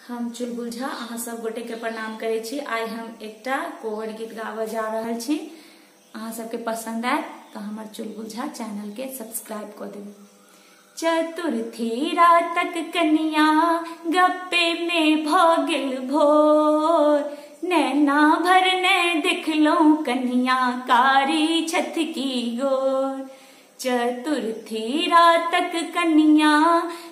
हम चुलबुल झा अहाँ सब गोटे के प्रणाम करै छी। आइ हम एकटा कोबर गीत गाबऽ जा रहल छी। अहाँ सबके पसंद आयत तो हमर चुलबुल झा चैनल के सब्सक्राइब कऽ देबै। चतुर्थी रातक कनिया गप्पे में भ गेल भोर, नैना भर ने देखलहुँ कनिया कारी छथि की गोर। चतुर्थी रातक कनिया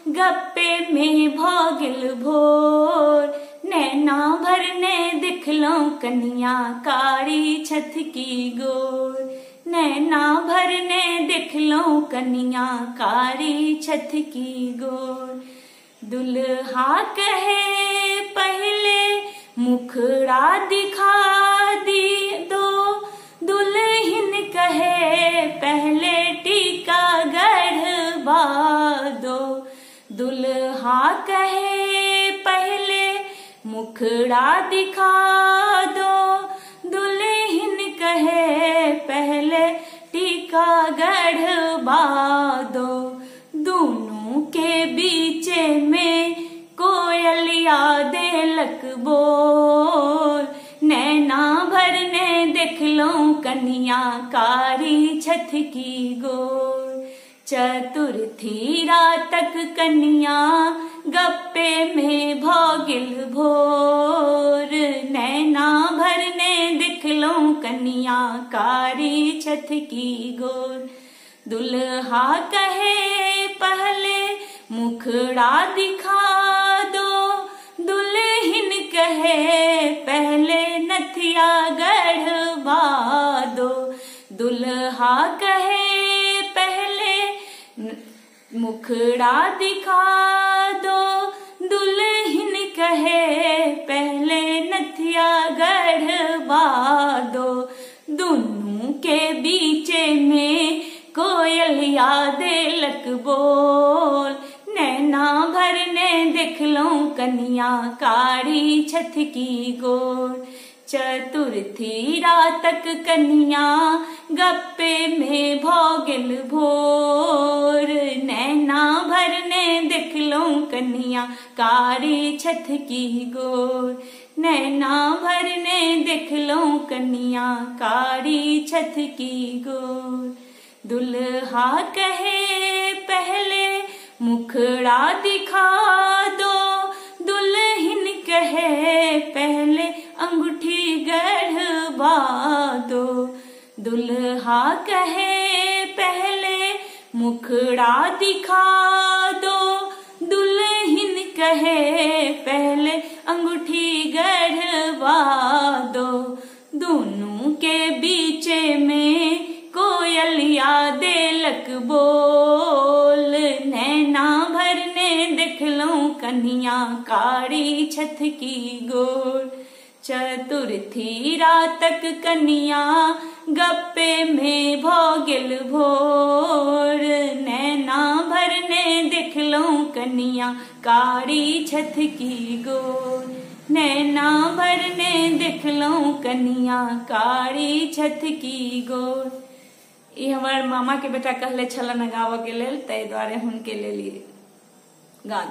गप्पे में भ गेल भोर, नैना भर ने देखलहुँ कनिया कारी छथि की गोर। नैना भर ने देखलहुँ कनिया कारी छथि की गोर। दुल्हा कहे पहले मुखड़ा दिखा दी दो, दुल्हन कहे पहले टीका गढ़वा दो। दुल्हा कहे पहले मुखड़ा दिखा दो, दुल्हन कहे पहले टीका गढ़वा दो। दोनों के बीच में कोयलिया देलक बोल, नैना भर ने देखलहुँ कनिया कारी छथि की गोर। चतुर्थी रातक कनिया गप्पे में भ गेल भोर, नैना भर ने देखलहुँ कनिया कारी छथि की गोर। दुल्हा कहे पहले मुखड़ा दिखा दो, दुल्हन कहे पहले नथिया गढ़वा दो। दुल्हा कहे पहले मुखड़ा दिखा दो, दुल्हन कहे पहले नथिया गढ़वा दो। दोनों के बीच में कोयलिया देलक बोल, नैना भर ने देखलहुँ कनिया कारी छथि की गोर। चतुर्थी रातक कनिया गप्पे में भ गेल भोर, नैना भर ने देखलहुँ कनिया कारी छथि की गोर। नैना भर ने देखलहुँ कनिया कारी छथि की गोर। दुल्हा कहे पहले मुखड़ा दिखा दो, दुल्हन कहे पहले अंगूठी गढ़वा दो। दुल्हा कहे पहले मुखड़ा दिखा दो, दुल्हन कहे पहले अंगूठी गढ़वा दो। दोनों के बीच में कोयलिया देलक बोल, नैना भर ने देखलहुँ कनिया कारी छथि की गोर। चतुर्थी रातक कनिया गप्पे में भ गेल भोर, नैना भर ने देखलहुँ कनिया कारी छथि की गोर। नैना भर ने देखलहुँ कनिया कारी छथि की गोर। ई हमर मामा के बेटा कहले छलन गाबऽ के लेल, ताहि दुआरे हुनके लेल गा।